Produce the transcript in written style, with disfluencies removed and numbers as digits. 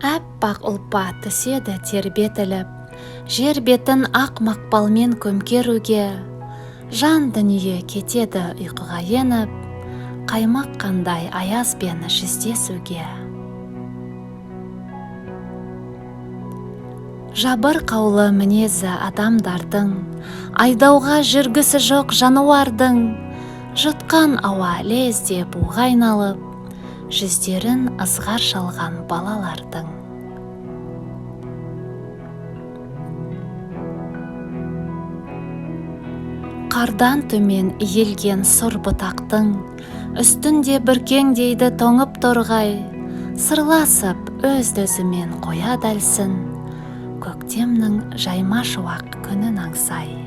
Аппақ ұлпа түседі тербетіліп, жер бетін ақ мақпалмен көмкеруге. Жан дүние кетеді ұйқыға еніп, қаймыққандай аязбен жүздесуге. Жабырқаулы мінезі адамдардың, айдауға жүргісі жоқ жануардың, жұтқан ауа лезде буға айналып, жүздерін ызғар шалған балалардың. Қардан төмен иілген сұр бұтақтың үстінде бүркеңдейді тоңып торғай, сырласып өз-өзімен қояды әлсін, көктемнің жайма шуақ күнін аңсай.